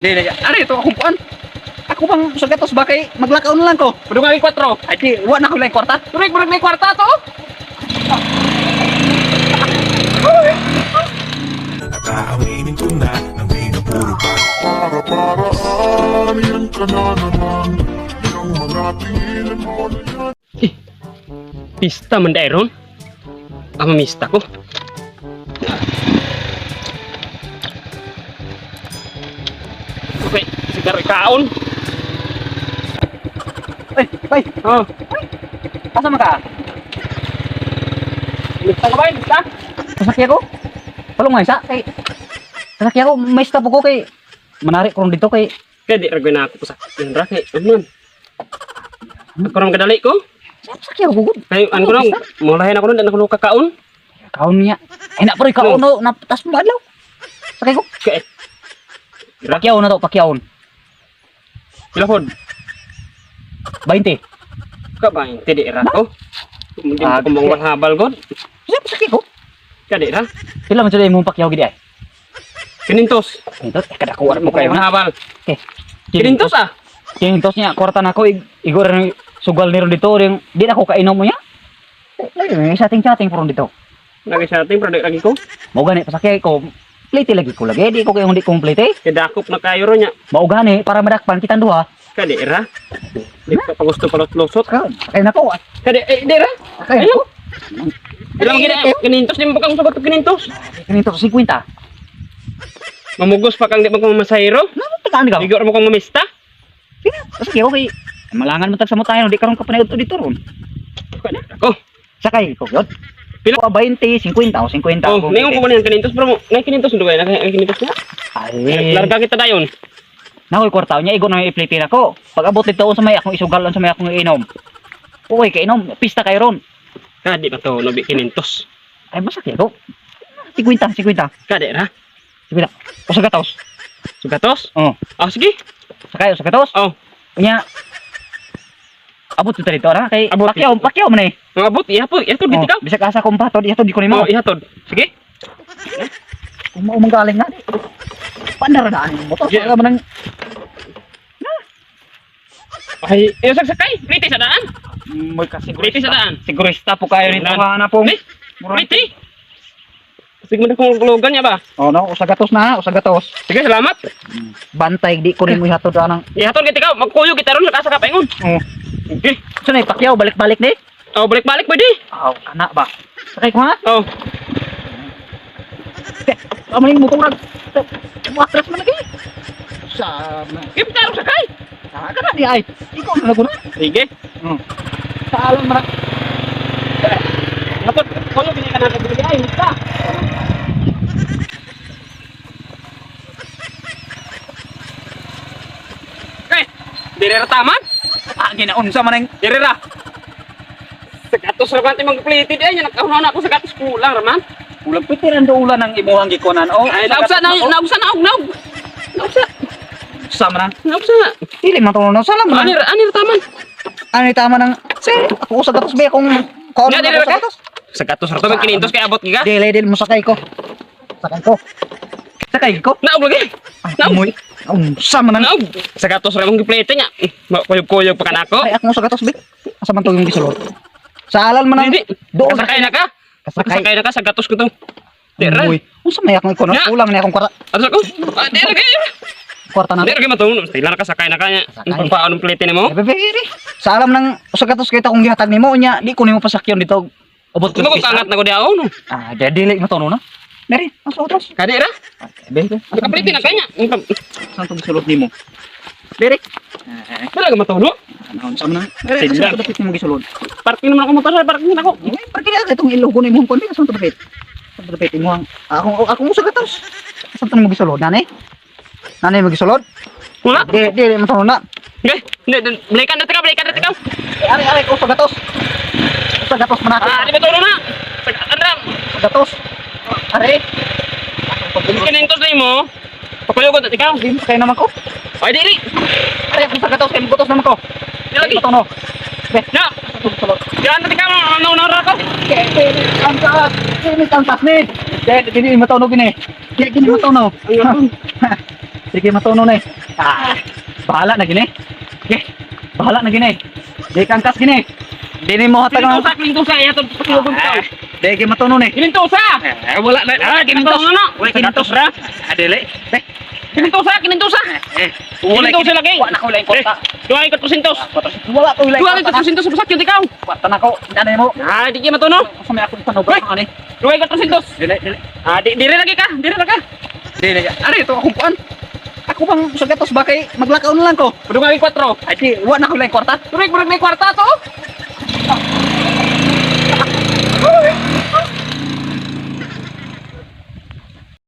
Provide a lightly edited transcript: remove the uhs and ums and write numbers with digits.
Di, di, ano ito akong kuan? Ako bang sa gatos ba kay maglakaw na lang ko? Padung nga 4. Ay di, wa na ko lang kwarta. Turig murag may kwarta to. At aaminin ko na nang di na puro pa. Para-paraan, yan ka na naman. Yung mga tinginan mo na yan. Pista man dai ron. Ah, mamista ko. Okay, sigaro kaon. Ay, bay, Oh, asa man ka? mista ka ba? Mista? Pasakya ko. Palong nga isa kay pasakya ko, may stop ko kay manari ko ron dito kay Kaya di ra na ako sa yan ra kay ano man. Ako ra kadali ko. pasakya ko gud. Kay ano ko nang mulahin ako nun, di na ako kakaon. Kaon niya. Ay na pero kaon no, na tas mo adlaw. Sakay ko. Kay Pakyaw na to, pakyaw. pila pod? 20. Ka ba hindi di ra ko. Hindi Ah, ko mong habal god. Sa pasakya ko. Kaya di ra. Pila man sila imong pakyaw gid ay? Kinintos. Ito, eh, kada ko mo kayo na. Habal. Okay. Kinintos ah. Kinintos niya, kwarta na ako, igor na sugal ni ron dito, rin, di na ako kainom mo niya. Lagi, may chatting-chatting po ron dito. Lagi sa ating product lagi ko. Mao gani, pasakay ko, plate lagi ko lagi, di ko kayo hindi complete. Kaya dakop na kayo ron niya. Mao gani, para madakpan kitang duha. Kaya di ra. Di ka pa gusto palot lusot. Sakay na ko, ah. Kaya di, eh, di ra. Sakay na ko. Ilang gina, kinintos, di mo pa kang sugot og kinintos. Kinintos 50. Mamugos pa kang di mo kang mamasahero. Ano, tagaan ka? Igor mo kang mamista. Pasakay ko kay, malangan mo tag sa mo tayo, di karon ka panayod dito ron. Ako. Sakay ko, yun. Pila? Pila? 20, 50 o 50. Oh, ningon ko man yung kinintos pero mo, nay kinintos dugay, nay kinintos na. Ay. Larga kita dayon. Nakoy kwarta niya, igo na yung iplitin ako. Pag abot dito sa may akong isugal, sa may akong inom. Uy, kainom, pista kayo ron. Kadi pa to, nobi kinintos. Ay, masakit ako. 50, 50. Kadi ra. 50. O sa gatos. Sugatos? Oo. Oh, sige. Sakay, o sa gatos. Oh, Unya, abot dito dito, ra. Kay, Abot pakyaw, dito. pakyaw man eh. Mga abot, ihapod, ihatod Oh, gid ikaw. bisag asa kong patod, ihatod di ko nimo. Oh, ihatod. Sige. Kung maumang galing nga, di. Pandaradaan yung motor. Yeah. Wala man ang, Ay, iyo sagsakay, plite sa daan. May kasigurista. Plite sa daan. Sigurista po kayo nito, Daan. ha, na pong. Eh, Plite. Sige mo na kung lugan niya ba? Oh, no, usa gatos na, usa gatos. Sige, salamat. Bantay, di ko nimo ihatod anang. Ihatod gid ikaw, magkuyo kita ron sa ka paingon. Oh. Okay. So na pakyaw balik-balik ni. Oh, balik-balik pwede. Aw, kana ba? Sakay ko ha? Oh, Amo ning motor rag. Matras man lagi. Sa kita ron sakay. Ah, kana di ay. Ikaw na lago na. Sige. Sa alam man. Ihatod, kuyo gid ka na kag ay, mista. Eh, dire ra taman. Ah, ginaunsa man ang Dire ra. Sa gatos ra kanti magplite di ay nakahuna na ako sa gatos kulang ra man. ulang pitiran do ulan ang imuhang gikonan. Oh, Ay, naugsa na, naugsa na, naug. Naugsa, Sa man ang. naugsa. Dili man to no salam man. Ani ra, ani ra taman. Ano tama nang se ako sa gatos be kung kaon Nga, na dili ako ra sa ka? gatos. Sa gatos ra to may kinintos kay abot giga. Dili dili mo sakay ko. Sakay ko. Sakay ko. Naug lagi. Ay, Naug. amoy. Unsa man ang Naug. Sa gatos ra mong giplite nya. Kuyog-kuyog pa kanako. Ay, ako sa gatos be. Asa man to yung gisulod? Sa alal man ang Dili. doon. Kasakay na ka. Kasakay. Kasakay na ka sa gatos ko to. Di ra. Amoy. Unsa may akong ikono? Nya. Kulang na akong kwarta. Ato ko. Ah, di ra kayo. Kwarta na. Di ra kayo matulog. Basta ilan ka sakay na ka nya. Kasakay. Ang pagpaon ng plite nimo. Eh, bebe, iri. Sa alam ng usa gatos kita kung gihatag nimo unya, di ko nimo pasakyon dito. Ubot Di ba kung kangat na ko di ako no. Ah, di dili mo to no na. Meri, ang sa otros. Kadi ra. Be, be. Nakaplite na kanya. Saan to gisulod nimo? Bere. Wala ka matulog. Ano unsa man ang? Bere, Sige. asa to dapit nimo gisulod? Parking naman ako motor, parking na ako. Eh, parking na itong ilog ko na imong kundi asa to dapit? Asa to dapit imong akong akong usa gatos. Asa to nimo gisulod nanay? Nanay mo gisulod? Wala. Di di mo to na. Okay. Hindi, balikan na tika, balikan na tika. Eh, ari ari ko sa gatos. Sa gatos man ako. Ah, di ba tulog na? Sa andam. Sa gatos. Ari. Kinintos na mo. Pakuyog ko ikaw. Di mo kaya naman ko. Ay dili. Ari ako sa gatos kay mugutos naman ko. Di lagi. Di no. Be, Na, sulod. diyan na tika mo na ra ko. Kay ang taas. Kini ang taas ni. Di di mo to no gini. Di gini mo to no. Sige matuno na eh. Ah, bahala na gini. Okay. Bahala na gini. Di kangkas gini. Di ni mo hatag ang Kinintusa, kinintusa. Iya to pasilugong Ah, ikaw. di kay matuno ni. Kinintusa. Eh, wala na. Ah, kinintos. Matuno na. Wala kinintos Sagatos ra. Ah, dili. Eh, Kinintusa, kinintusa. eh. Wala Kinintusa lagi. Wala na ko laing kwarta. Duha kay 400. Wala ko laing Duha kay kwarta. 400 sa sakyo ikaw. Kwarta na ko. Ano mo? Ah, di kay matuno. Sa may akong panubra ani. Duha kay 400. Dili, dili. Ah, di dire lagi ka, dire lagi ka. Dili. Ano ito akong kuan? Ako bang sagatos ba kay maglakaw na lang ko? Padung kay 4. Ay, di, wala na ko laing kwarta. Turig murag may kwarta to.